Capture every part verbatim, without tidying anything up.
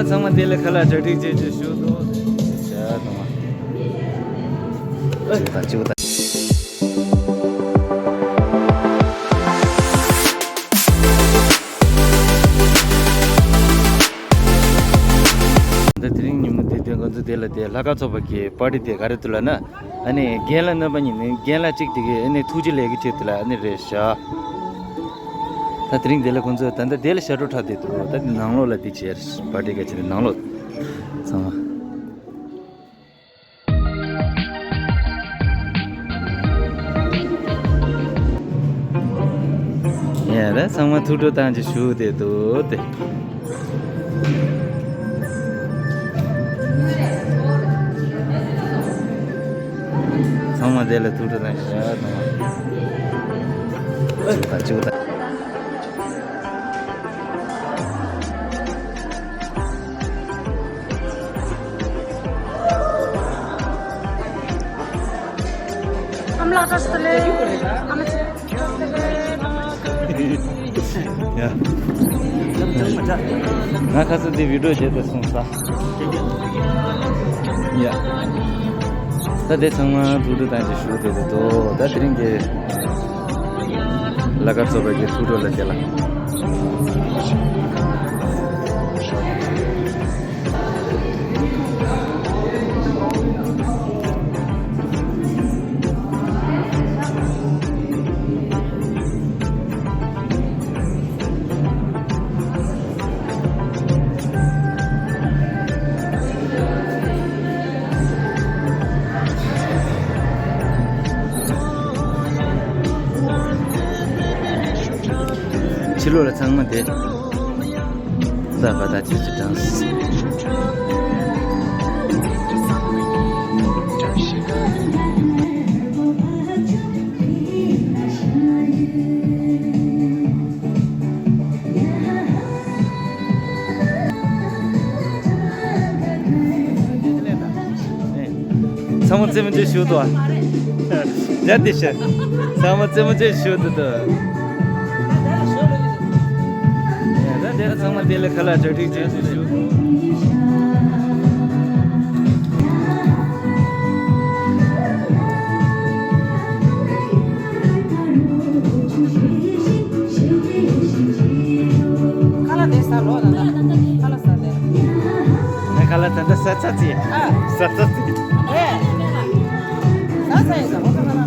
ཚང་མ་དེ་ལ་ཁ་ལག་གྲ་སྒྲིག་བྱེད་ཅེས་ཞུ་དོ། ཤ་དང་མ། ཅིག་དང་ཅིག་དང་། ད་དེ་རིང་ཉིན་མོ་དེ་དེ་ང་ཚོ་དེ་ལ་དེ་ལྷག་དཀར་ཚོགས་པ་གི་པར་ཏི་དེ་ག་རེ་འདུག་ལབ་ན། ཨ་ནི་རྒན་ལགས་རྣམ་པ་གཉིས་ནི་རྒན་ལགས་གཅིག་དེ་གི་ཨ་ནི་ཐུགས་རྗེ་ལེགས་ཀྱི་ཆེད་དུ་ལ་ཨ་ནི་རེད་ཤག་ད་དེ་རིང་དེ་ལ་ཁོང་ཚོས་ད་ལྟ་དེ་ལ་ཤར་གྲོ་འཁྲབ་བསྡད་འདུག་ད་དེ་ནང་ལོགས་ལ་དེ་བྱས་པར་ཏི་ག་བྱས་ནས་ནང་ལོགས་ཚང་མ། ཡ་ད་ཚང་མ་ཐུགས་སྤྲོ་བཏང་ཅིག་ཞུ་བསྡད་འདུག་སྟེ། ཚང་མ་དེ་ལ་ཐུགས་སྤྲོ་བཏང་ཤག་ཚང་མ། ད་ཅིག་ད། ཨ་མ་ལགས་བཀྲ་ཤིས་བདེ་ལེགས། ཨ་མ་ཆེ། ཡ། ང་ཁ་སང་འདི་བི་ཌིའོ་བྱས་ཏེ་སོང་ས། ཡ། ད་དེ་ཚང་མ་ཐུགས་སྤྲོ་བཏང་ཅིག་ཞུ་བསྡད་འདུག་ད་དེ་རིང་གི་ལྷག་དཀར་ཚོགས་པ་གི་ཐུགས་སྤྲོ་ལ་དེ་ལ། ཕྱི་ལོགས་ལ་ཚང་མ་དེ། ད་བ་ད་ཅི་ཅི་དྲངས། ཚང་མ་རྩེད་མོ་རྩེ་ཞུ་དོ། ཡ་དེ་ཤ། ཚང་མ་རྩེད་མོ་རྩེ་ཞུ་དོ་དོ། ཡ་ད་དེ་ཚང་མ་དེ་ལ་ཁ་ལག་གྲ་སྒྲིག་བྱེད་ཅེས་ཞུ་དོ། ཁ་ལག་དེ་ཟ་ལོ་ད་ད་ཁ་ལག་ཟ་དེ། ངས་ཁ་ལག་ད་ལྟ་ཟ་ཚར་ཅི། ཨ། ཟ་ཚར་ཅི། རེད། ཟ་ཚར་ཡིན་ཟ་ཁོ་ཁ་ལག་ལ།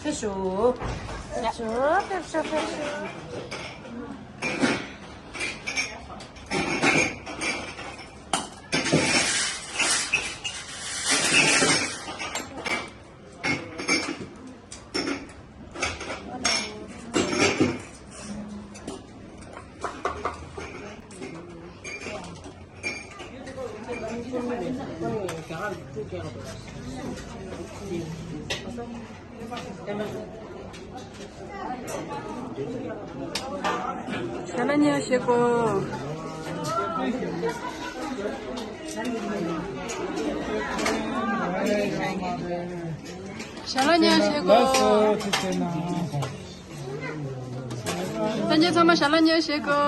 ཕེབས་ཤོག་ཕེབས་ཤོག་ཕེབས་ཤོག་ཕེབས་ཤོག་ཞལ་ལག་ཉར་བཞེས་གོ། ཞལ་ལག་ཉར་ཤེས་གོ། ལྷན་རྒྱས་ཚང་མ་ཞལ་ལག་ཉར་ཤེས་གོ།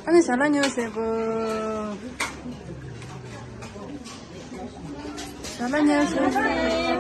ཨ་ནི་ཞལ་ལག་ཉར་ཤེས་གོ། ཞལ་ལག་ཉར་ཤེས་གོ།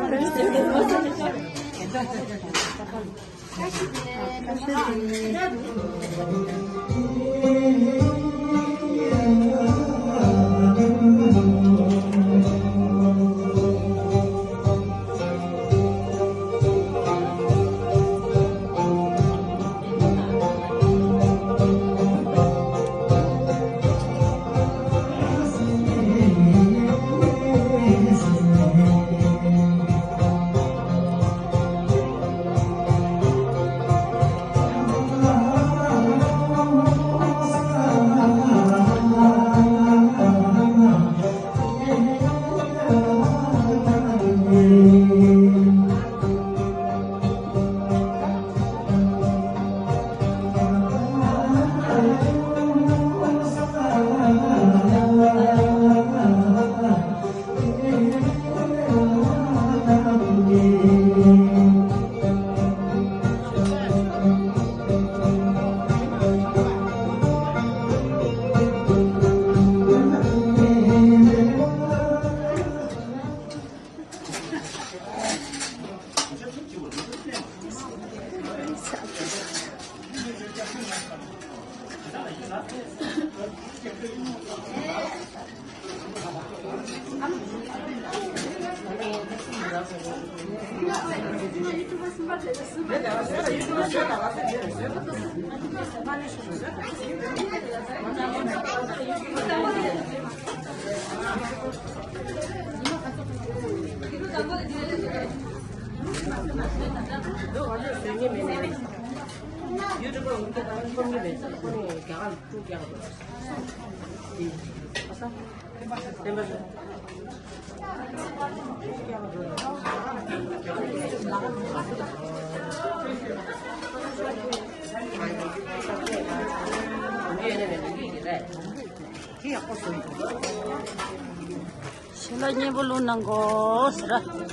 ཞལ་ལག་སྙན་པོ་བླུགས་གནང་དགོས་ཟེར།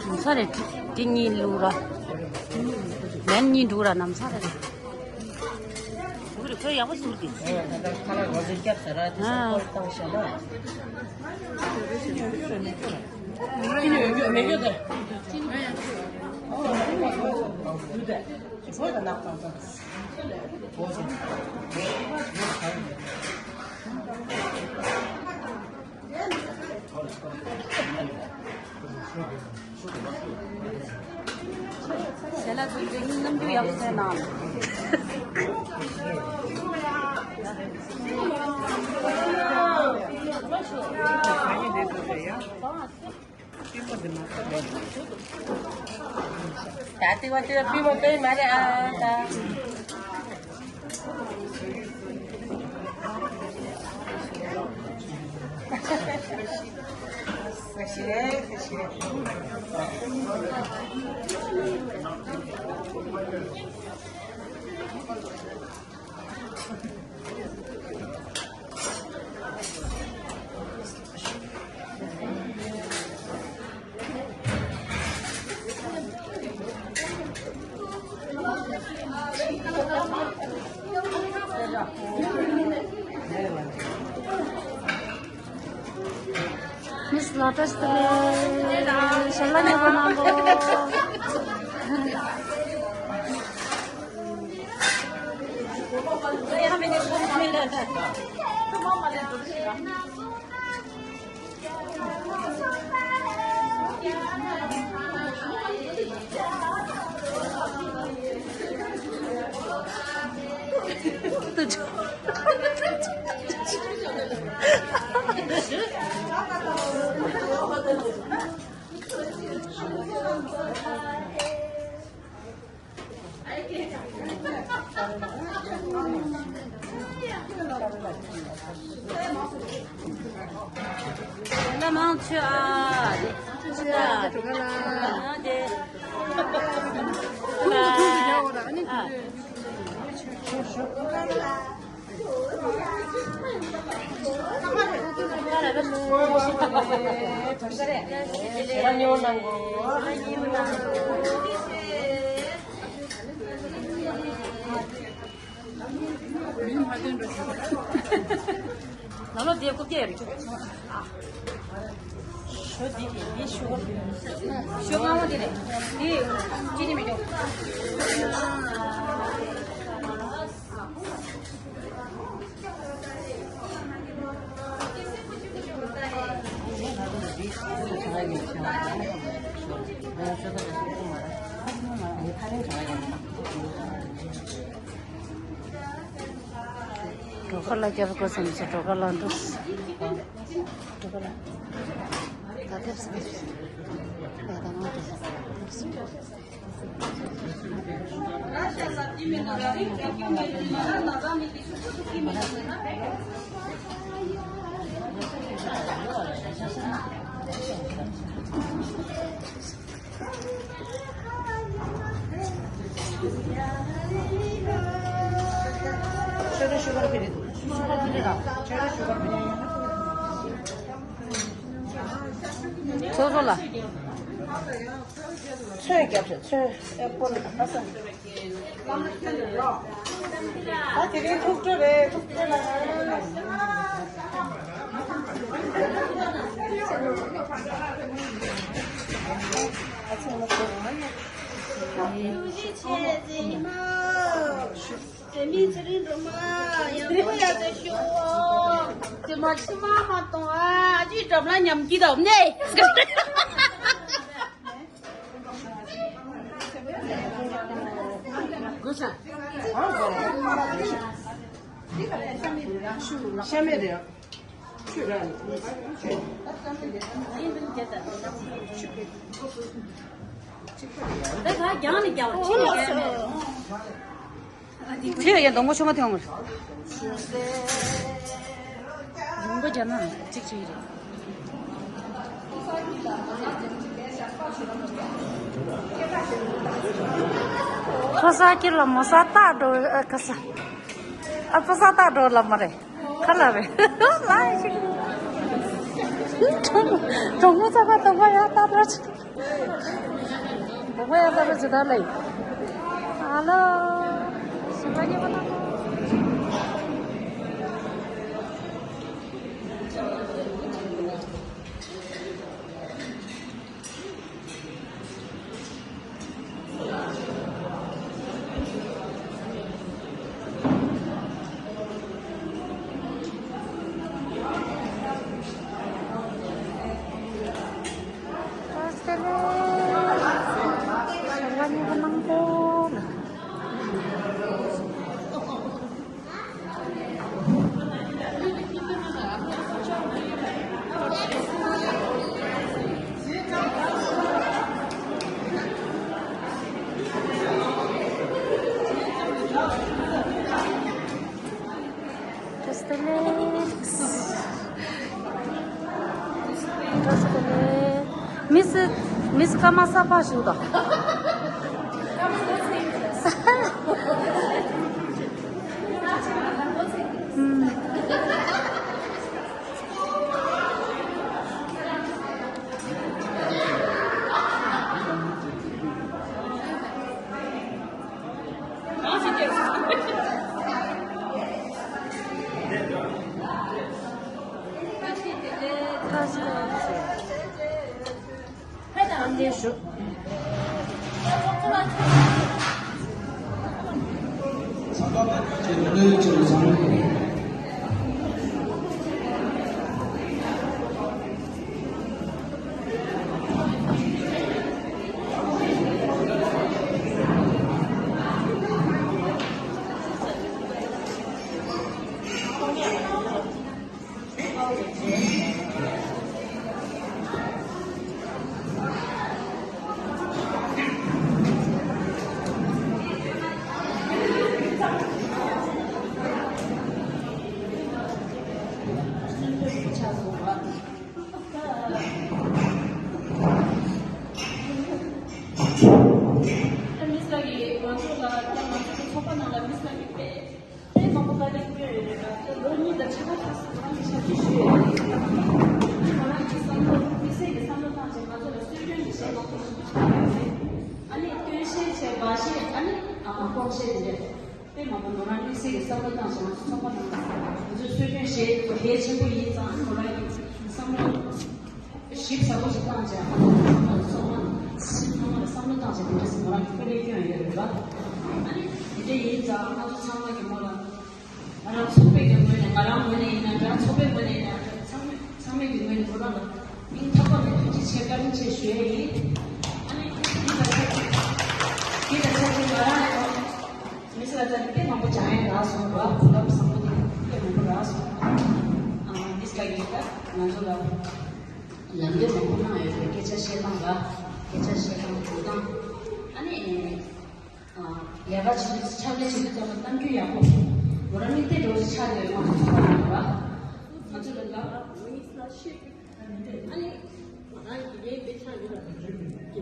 ནམ་ས་རེད། དེ་གཉིས་བླུགས་ར། མེན་གཉིས་འདུག་ར་ནམ་ས་རེད། འུ་རེ་ཁོས་ཡག་པོ་ཟུར་གི། ཨ། ཞལ་ལག་ཚོ་འདི་རྣམ་འགྱུར་ཡག་པོ་བྱས་གནང་། ད་ལྟ་བ་ཅི་ལ་པི་མ་པེ་མ་རེད་ཨ་ད། ཤེས་རེད་ཤེས་རེད། མིས་ལོ་ཊས་དེ་ལས་ཞལ་ལག་མཉེས་པོ་གནང་གོ། མང་ཆེ་ཨ། ཆེ་ཨ། དེ་ག་ལ། དེ། ཁོང་ཚོ་ཁོང་ཚོ་རྒྱག་འོ་ད་ཨ་ནི་ཨ། ལ་ལོ་དེ་རྐུབ་བཀྱག་རེད། ཞོ་འདི་དེ་འདི་ཞོ། ཞོ་མངར་མོ་དེ་རེད། དེ་ཅི་ནི་མི་འདུག་གྲོ་ཁ་ལ་སྐྱབས་དགོས་བསམ་སོང་། གྲོ་ཁ་ལ་འདུག་གྲོ་ཁ་ལ། ད་ཐེབས་སུ་ཐེབས་སུ། ད་ད་ང་ཐེབས་སུ་ཐེབས་སུ། སོ་སོ་ལ། ཚོན་རྒྱབ་ཤོག་ཚོན། ཨེ་པོ་ལ་ཨ་ས། ད་དེ་རིང་ཐུགས་སྤྲོ་རེད། ཐུགས་སྤྲོ་ལ། ཨ་ཚང་མ་ཚོ། ཐུགས་རྗེ་ཆེ་ཟེར་ཡིན་མ། དེ་མིན་ཚེ་རིང་སྒྲོལ་མ་ཡག་པོ་ཡག་པོ་ཤོག་དེ་མ་ཕྱི་མ་མ་གཏོང་ཨ། ཅི་འགྲམ་ལ་ཉམས་ཀྱི་དང་ནས། ཤ་མེད་རེད། ཆུ་ར་ནི། ད་ག་རྒྱང་ནས་རྒྱག་པ་ཕྱི་ནས་རྒྱག་མེད། ཕྱི་ཡ་སྡོང་པོ་ཆུང་མ་ཐོན་ངར། སྡོང་པོ་རྒྱ་ནག་གཅིག་ཅིག་རེད། ཕོ་ས་ཁྱེར་ལ་མོ་ས་རྟག་འགྲོ་ཨ་ཁ་ས། ཨ་ཕོ་ས་རྟག་འགྲོ་ལ་མ་རེད། ཁ་ལ་རེད། ལ་ཡི་ཤིག་གྲོགས་མོ་ཚ་བ་དོག་པ་ཡ་རྟག་འགྲོ་ཆུ། དོག་པ་ཡ་རྟག་འགྲོ་ཆུ་ད་ལ་ཡི། ཨ་ལོ། ཞིམ་པ་ཉེ་པོ་ན། Just a minute. Just a minute. Miss, Miss Kama Sapa Shuda. ལྐོག་བཤད་དེ་འདྲ་དཔེ་མང་པོ་ནོར་ལམ་དམིགས་བསལ་གྱི་བསམ་བློ་བཏང་བྱས་ང་ཚོ་ཚོགས་པ་ནང་ང་ཚོས་སྲོལ་རྒྱུན་བྱེད་ཡག་གལ་ཆེན་པོ་ཡིན་ཙང་ནོར་ལམ་གྱི་བསམ་བློ་ཞིབ་ཚགས་པོ་ཞིག་བཏང་བྱས་ང་ཚོ་ཚང་མ་ཚང་མ་ལ་བསམ་བློ་བཏང་བྱས་དེ་འདྲ་ཟེར་ནོར་ལམ་གྱི་སྐུ་ལས་སྐྱོན་ཡོད་རེད་པ། ཨ་ནི་དེ་འདྲ་ཡིན་ཙང་ང་ཚོ་ཚང་མ་གི་ངོས་ལ། ང་རང་ཚོགས་པའི་གི་ངོས་ནས་ང་རང་ངོས་ནས་ཡིན་ན་འདྲ། ཚོགས་པའི་ངོས་ནས་ཡིན་ན་འདྲ། ཚང་མས་ཚང་མས་ཀྱི་ངོས་ནས་ཁོ་རང་ལ་སྙིང་ཐག་པ་ནས་ཐུགས་རྗེ་ཆེ་བཀའ་དྲིན་ཆེ་ཞུ་ཡས་ཡིན། ཨ་ནི་འདི་དང་ཆབས་ཅིག་འདི་དང་ཆབས་ཅིག་ང་རང་ཡང་མི་ཚེ་ལ་ད་ནི་དཔེ་མང་པོ་སྦྱང་ཡས་རག་སོང་བ། གོ་སྐབས་བཟང་པོ་དེ་དཔེ་མང་པོ་རག་སོང་། ཨ་མི་ཚེ་ལ་ཡིན་ད་ང་ཚོ་ལ་ལམ་སྟོན་མང་པོ་གནང་ཡོད་པའི་སྐད་ཆ་བཤད་སྟངས་ལ་སྐད་ཆ་བཤད་སྟངས་འགྲོ་སྟངས་ཨ་ནི། ལས་ཀ་བྱེད་དུས་ཕྱག་ལས་བྱེད་དུས་ཙམ་ལ་གཏམ་རྒྱུད་ཡག་པོ། མོ་རང་མིག་དཔེ་འགྲོ་ཆགས་ཡོད་མ་གཏོགས་ཚོགས་པ་ཡིན་པ། ང་ཚོ་ལ་ལ་མི་ས་ཤེས་ཨ་ནི་ང་རང་དགེ་རྒན་དཔེ་ཆགས་ཡོད་ལ། དགེ་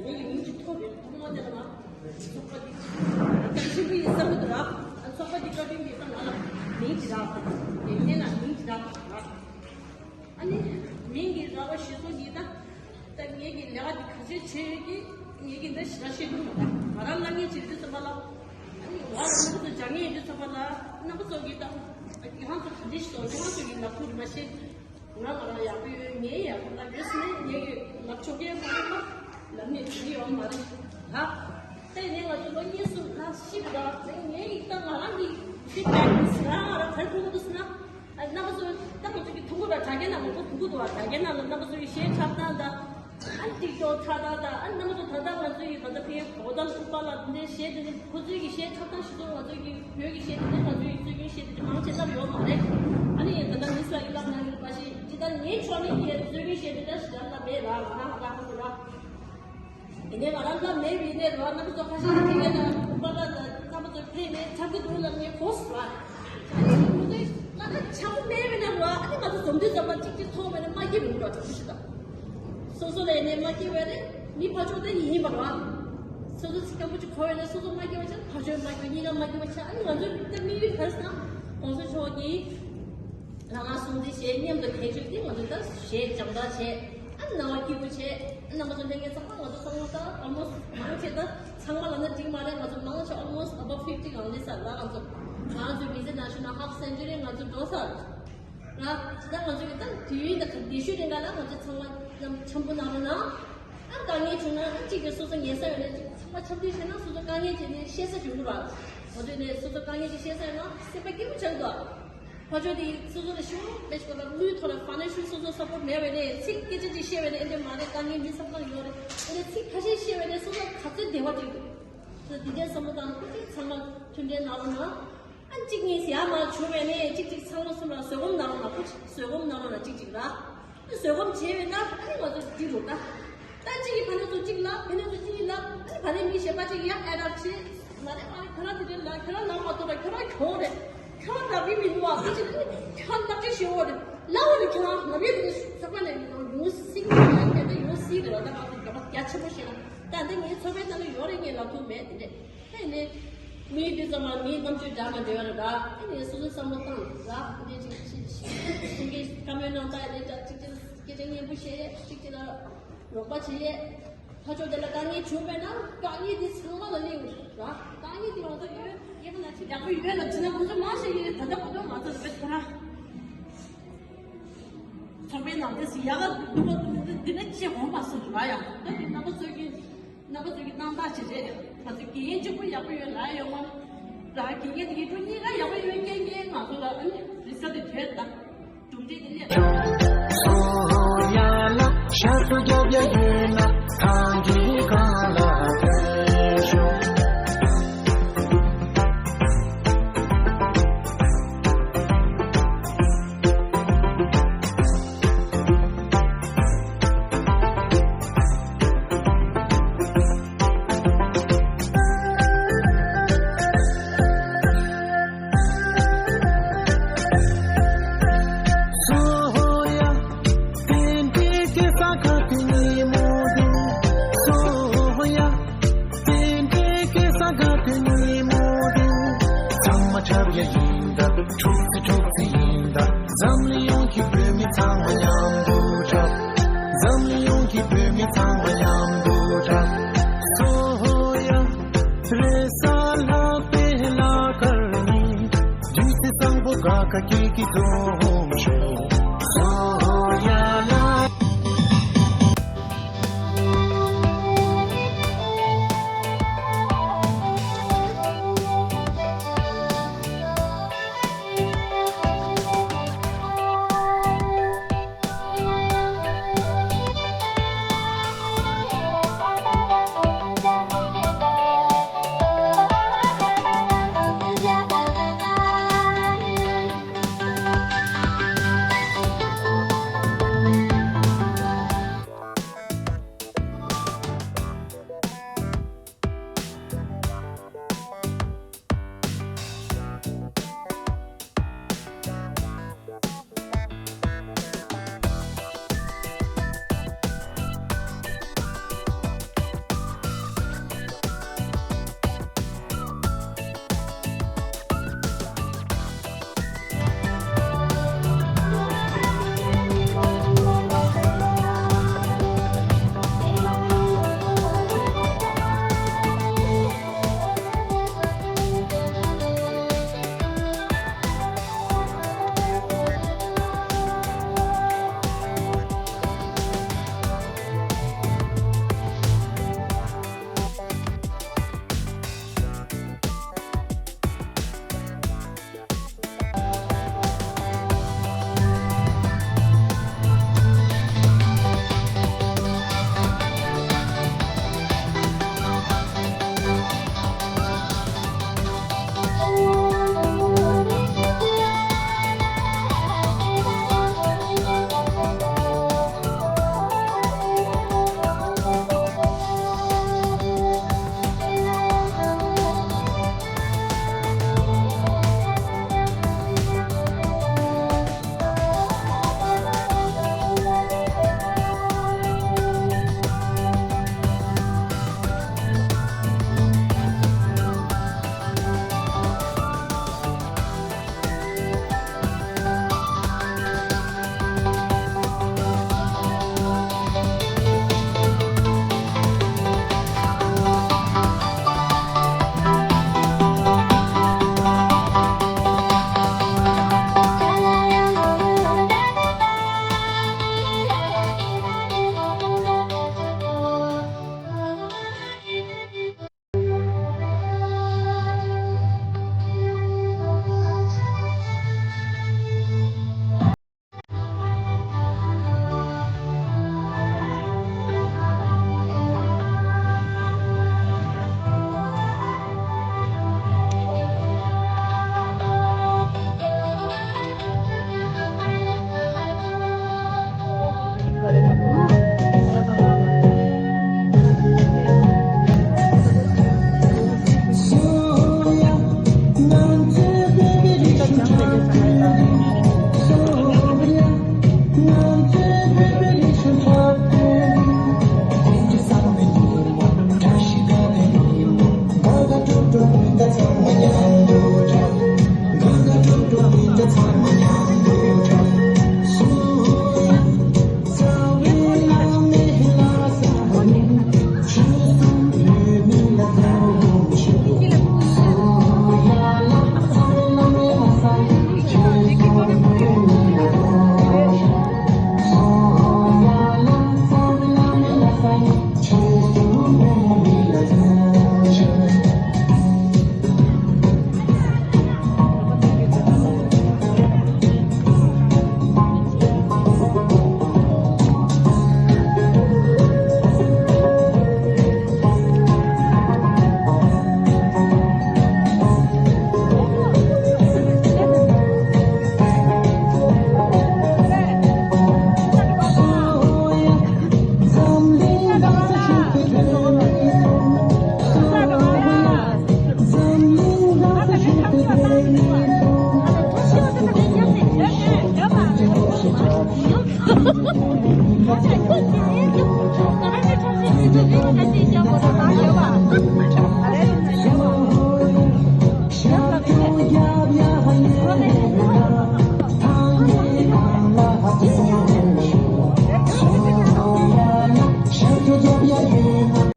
རྒན་གྱི་མིང་ཅིག་ཐོབ་ཡོད། ཐོག་མ་དེ་ལ་ང་ཚོགས་པ་འདི་བཀའ་དྲིན་ཆེན་པོ་ཡིན་བསམ་གྱི་འདུག་ར། ཚོགས་པ་འདི་བཀའ་དྲིན་གྱིས་ད་ང་ལ་མིང་ཅིག་རག་དགེ་རྒན་ལ་མིང་ཅིག་རག་ར། ཨ་ནི་མིང་གི་ར་བ་ཞུ་སོང་གི་ད། ད་ངེད་ཀྱི་ལས་ཀ་འདི་ག་ཚོད་བྱས་ཡོད་ཀྱི་ངེད་ཀྱི་འདི་ཞེ་དྲག་ཤེས་ཀྱི་མ་རེད། ང་རང་སློབ་གཉེར་བྱེད་དུས་ཙམ་པ་ལ་ཨ་ནི་ང་རང་རྣམ་པ་ཚོ་སྦྱང་ངེས་དུས་ཙམ་པ་ལ་རྣམ་པ་ཚོ་གིས་ད་ཁྱེད་རང་ཚོ་ག་འདྲ་ཞིག་འདུག་ཁྱེད་རང་ཚོ་གི་ལབ་ཐུབ་མ་ཤེས། ང་ང་རང་ཡག་པོ་ཡོད། ངའི་ཡག་པོ་ལབ་ཡོད་ཟེར་ནས་ངེད་ཀྱི་ལབ་ཆོག་གི་མ་རེད་པ། ལབ་ནས་བྱེད་ཀྱི་ཡོད་མ་རེད་ད། དེ་ནས་ང་ཚོ་ལོ་གཉིས་གསུམ་ལ་ཤི་བ་ད་ངའི་ཡིག་ད་ང་རང་གི་ཤི་བ་ད་ང་རང་ག་རེ་ཐུག་འདུག་ཟེར་ན། ཨ་རྣམ་པ་ཚོ་ད་ང་ཚོ་གི་ཐུག་གི་ར་དྲ་རྒྱ་ནང་མང་པོ་ཐུག་གི་འདུག་བ། དྲ་རྒྱ་ནང་ལ་རྣམ་པ་ཚོ་གི་གཞས་འཁྲབ་སྟངས་དང་། ཨ་ཊིག་ཊོག་འཁྲབ་སྟངས་དང་། ཨ་རྣམ་པ་ཚོ་ད་ལྟ་ང་ཚོ་ཡི་ད་ལྟ་ཕ་གིའི་གོ་ད་ལུག་པ་ལ་འདི་འདྲའི་གཞས་འདི་འདྲ་ཁོ་ཚོའི་གི་གཞས་འཁྲབ་སྟངས་ཤིག་ཚོ་ང་ཚོའི་གི་བོད་ཀྱི་གཞས་འདི་འདྲ་ང་ཚོའི་གི་སྲོལ་རྒྱུན་གཞས་འདི་འདྲ་མང་ཆེ་བསླབ་ཡོད་མ་རེད། ཨ་ནི་ཡིན་ད་ལྟ་མི་ཚོ་ཡི་བསླབ་གནང་གི་རེད་པ་ཞིག་ཅི་ལྟར་ངའི་ཕྱོགས་ནས་ཡི་སྲོལ་རྒྱུན་གཞས་འདི་འདྲ་ཞིག་ལ་བསླབ་མེད་ར། ང་རང་ཧ་ལམ་ཧ་གོ་ར། ཡིན་ནའི་ང་རང་ལ་མེད་པ་ཡིན་ནའི་རོ། རྣམ་པ་ཚོ་ཁ་ཤས་ཀྱིས་ཡིན་ན་ཁུ་པ་ལ་ལ་རྣམ་པ་ཚོ་ཕེབས་ནས་འཁྲབ་ཀྱི་འདུག་ལབ་ནས་གོ་སོང་བ། ཨ་ནི་ཁོ་ཚོས་ང་ད་འཁྲབ་པོ་མེད་པ་ཡིན་ན་རོ། ཨ་ནི་ང་ཚོ་འཛོམས་དུས་ཙམ་པ་གཅིག་གཅིག་མཐོང་བ་ཡིན་ན་མ་སྐྱིད་པ་ཡིན་འགྲོ་ཐུག་ཤི་ད། སོ་སོ་ལ་ཡིན་ནའི་མ་སྐྱིད་པ་རེད། མི་ཕར་ཕྱོགས་དེ་ཡིན་པ་རོ། སོ་སོ་ཚིག་སྐམ་པོ་ཅིག་གོ་བ་ཡིན་ན་སོ་སོ་མ་སྐྱིད་པ་ཆགས། ཕར་ཕྱོགས་མ་སྐྱིད་པ་གཉིས་ཀ་མ་སྐྱིད་པ་ཆགས། ཨ་ནི་ང་ཚོའི་ད་དམིགས་ཡུལ་ག་རེ་ཟེར་ན་གོང་ས་མཆོག་གིས། ལྷ་ང་སྲུང་བརྩི་བྱེད། མཉམ་དུ་ཁྱད་ཆོས་ཀྱིས་ང་ཚོ་ད་གཞས་སྦྱོང་བརྡར་བྱེད། ཨ་ནང་བ་སྐྱིད་པོ་བྱེད། ཨ་རྣམ་པ་ཚོ་ལྷན་རྒྱས་ཚང་མ་ང་ཚོ་ཚང་མ་ད་almost མང་ཆེ་ད་ཚང་མ་ལབ་ན་འགྲིག་མ་རེད། ང་ཚོ་མང་ཆེ་almost above fifty གང་ལས་ས་ལ་ང་ཚོ་ང་ཚོ་མི་ཚེ་ནང་བཞིན་ན་half century ང་ཚོ་འགྲོ་ས་ར། ད་ང་ཚོ་གི་ད་དུས་ཡུན་ད་ག་དེ་ཤོད་རིང་ག་ལ་ང་ཚོ་ཚང་མ་ཡང་འཆམ་པོ་གནང་རོགས་གནང་། ཨ་དཀའ་ངལ་བྱུང་ན་ཨ་གཅིག་གིས་སོ་སོ་ཉལ་ས་ཡོད་ན་གཅིག་ཚང་མ་འཆམ་མཐུན་བྱས་ན་སོ་སོ་དཀའ་ངལ་བྱས་ནས་བཤད་ས་བྱུང་གི་ར། ང་ཚོ་ནས་སོ་སོ་དཀའ་ངལ་ཅིག་བཤད་ས་ཡོད་ན་སེམས་པ་སྐྱིད་པོ་ཆགས་འདུག་ཕར་ཕྱོགས་དེ་སོ་སོ་ལ་ཤུགས་དཔེ་ཤོད་ལ་ལུས་ཐོག་ལ་financial སོ་སོ་support མེད་པ་ཡིན་ནའི་ཚིག་སྐད་ཆ་ཅིག་བཤད་པ་ཡིན་ནའི་ཨེ་འདྲ་མ་རེད། དཀའ་ངལ་མི་སེམས་ཁམས་ཡོད་རེད། ཨེ་འདྲ་ཚིག་ཁ་ཤས་བཤད་པ་ཡིན་ནའི་སོ་སོ་ག་ཚོད་བདེ་བ་ཅིག་འདུག་ད་འདི་འདྲའི་བསམ་བློ་བཏང་ཁུ་ཅིག་ཚང་མ་མཐུན་འབྲེལ་གནང་རོགས་གནང་། ཨ་གཅིག་གཉིས་ཡར་མར་བྱུང་བ་ཡིན་ནའི་གཅིག་གཅིག་ཚང་མ་གསུམ་ལ་བཟོད་སྒོམ་གནང་རོགས་གནང་། ཁུ་ཅིག་བཟོད་སྒོམ་གནང་རོགས་གནང་། གཅིག་གཅིག་ལ། བཟོད་སྒོམ་བྱས་པས་ན་ཨ་ནི་ང་ཚོ་འགྲིག་འགྲོ་ད། ད་གཅིག་གིས་ཕ་ནས་ཚོ་གཅིག་ལབ། ཕ་ནས་ཚོ་གཅིག་ལབ། ཨ་ནི་ཕ་ནས་མི་གཞན་པ་གཅིག་ཡང་add up བྱས། ང་རེ་ཨ་ཁྱོད་རང་དེ་འདྲ་ལབ། ཁྱོད་རང་ལབ་མ་ཐུབ་པ་ཁྱོད་རང་གྱོང་རེད། ཁྱོད་རང་འདྲ་མི་མི་འདུག་ཨ། ཁྱོད་ཅིག་ཨ་ནི་ཁྱོད་རང་སྣག་ཆེ་ཞེ་པོ་རེད། ལབ་འོ་ནི་ཁྱོད་རང་ང་རེ་དེ་ཚོགས་པ་ནས་ཡོང་སྲིད་ཀྱི་རེད། ད་ང་ཚོ་རྒྱབ་པ་རྒྱ་ཆེན་པོ་བཤད་ན་ད་འདི་ངའི་ཚོགས་པའི་ནང་ལ་ཡོད་རེད། ངས་ལབ་ཐུབ་མེད་དེ་འདྲས། ཨེ་ནས། མི་འདི་ཚང་མ་མིའི་རྣམ་དཔྱོད་འདྲ་མ་འདྲ་ཡོད་རེད་ད། ཨེ་ནས་སོ་སོའི་བསམ་བློ་བཏང་ལ་འདི་ཅིག་ཅིག་ཅིག་ཅིག་གི་བཀའ་མོལ་གནང་ད། ཨེ་ནས་ད་ཅིག་ཅིག་སྐད་ཆ་སྙན་པོ་བཤད། ཅིག་ཅིག་ལ་རོགས་པ་བྱེད། ཕར་ཕྱོགས་དེ་ལ་དཀའ་ངལ་བྱུང་བས་ན་དཀའ་ངལ་འདི་ཚང་མ་ལ་གླེང་ར། དཀའ་ངལ་འདི་ང་ཚོ་ཡོད་ཡོད་པ་ན་ཅིག་ཡག་པོ་ཡོད་ལ་བྱེད་ན་ཁོ་ཚོ་མང་ཆེ་ཡོད། ད་ལྟ་གོ་ཐོས་མ་ཚོ་ཡོད་ཁོ་རང་ཚོགས་པའི་ནང་དེ་སུ་ཡག་ག་འདུག་ག་འདི་ནས་ཅི་འོང་མ་སོང་ར། ཡང་ད་དེ་རྣམ་པ་ཚོ་གི་རྣམ་པ་ཚོ་གི་སྣང་དག་ཅིག་རེད། ང་ཚོ་དགེ་རྒན་གཅིག་པུ་ཡག་པོ་ཡོད་ལ་ཡོད་མ་ར། དགེ་རྒན་དེ་གི་ཕྲུ་གུ་གཉིས་ཀ་ཡག་པོ་ཡོད་རྐྱེན་གྱིས་ང་ཚོ་ལ་ཨ་ནི་རེ་ས་དེ་བྲལ་ད་གྲུབ་འབྲས་དེ་སླེབས། སོ་ཡ་ལ་ཤ་ཚ་རྒྱབ་ཡ་ཡོད་ན་ཐང་གི་གང་ལ་བྲལ་ཤོག་ཚང་མ་འཁྲབ་ཡ་ཡིན་ད། འཁྲུག་རྩིས་འཁྲུག་རྩིས་ཡིན་ད། འཛམ་གླིང་ཡོངས་ཀྱི་བོད་མི་ཚང་མ་མཉམ་དུ་འཁྲབ། འཛམ་གླིང་ཡོངས་ཀྱི་བོད་མི་ཚང་མ་མཉམ་དུ་འཁྲབ། སོ་ཡ། རེ་ས་ལྷག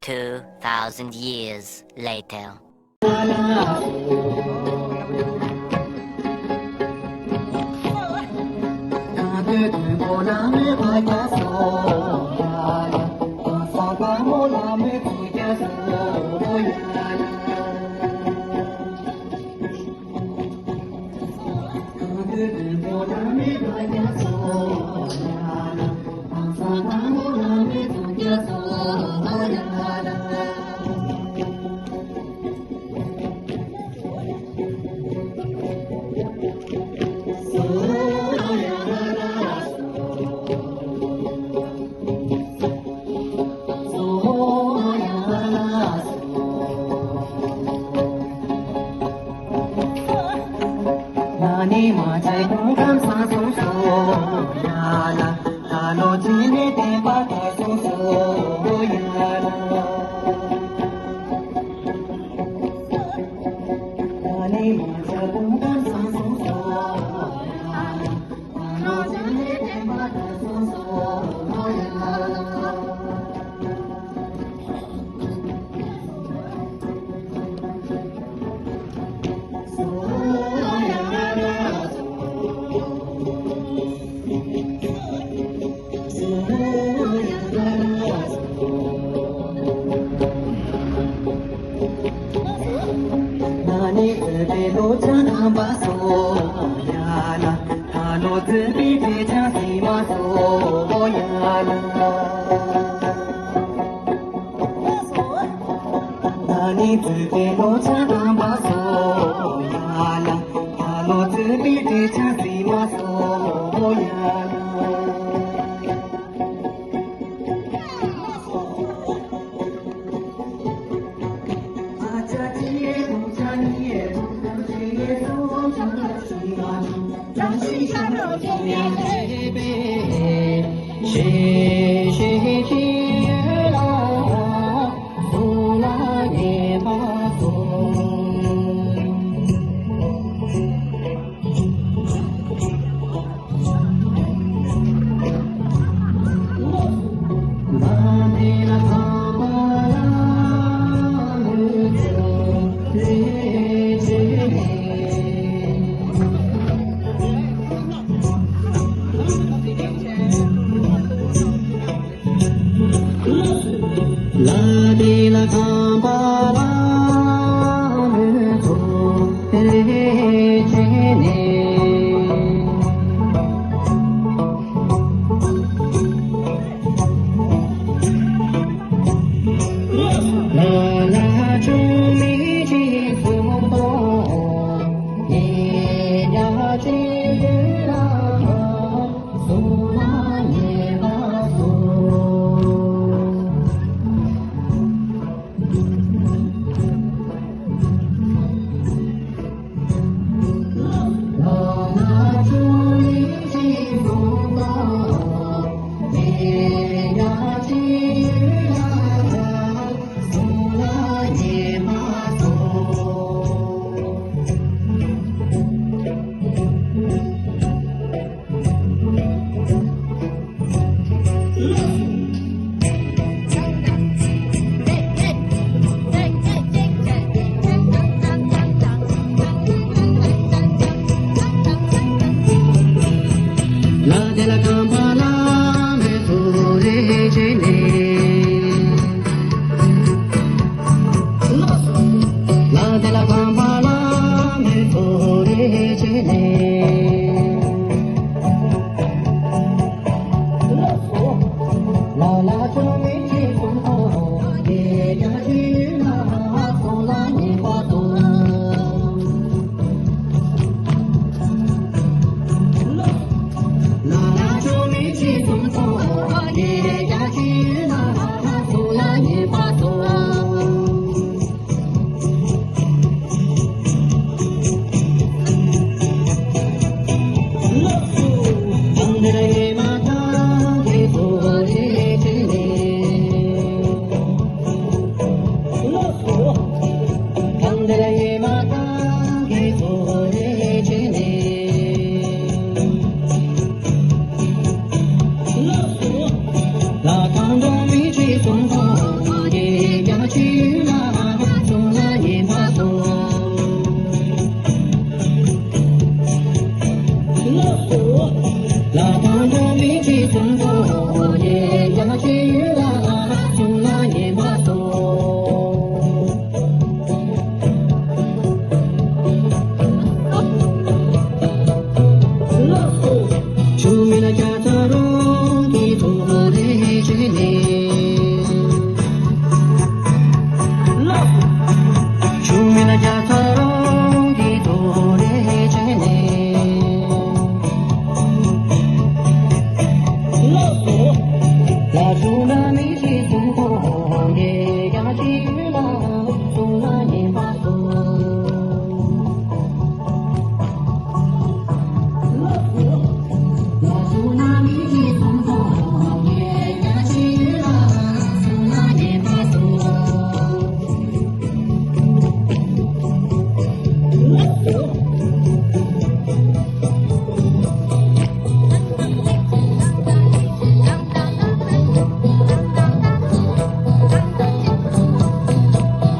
Two thousand years later.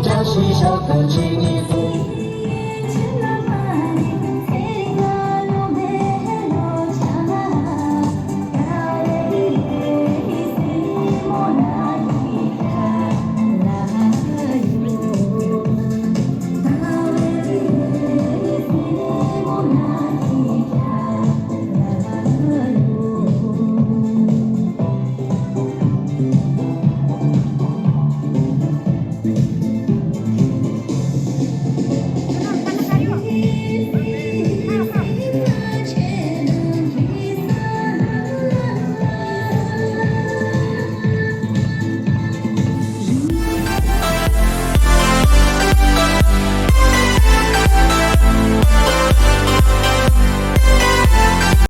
བཀྲ་ཤིས་ཞོགས་པ་ཅིག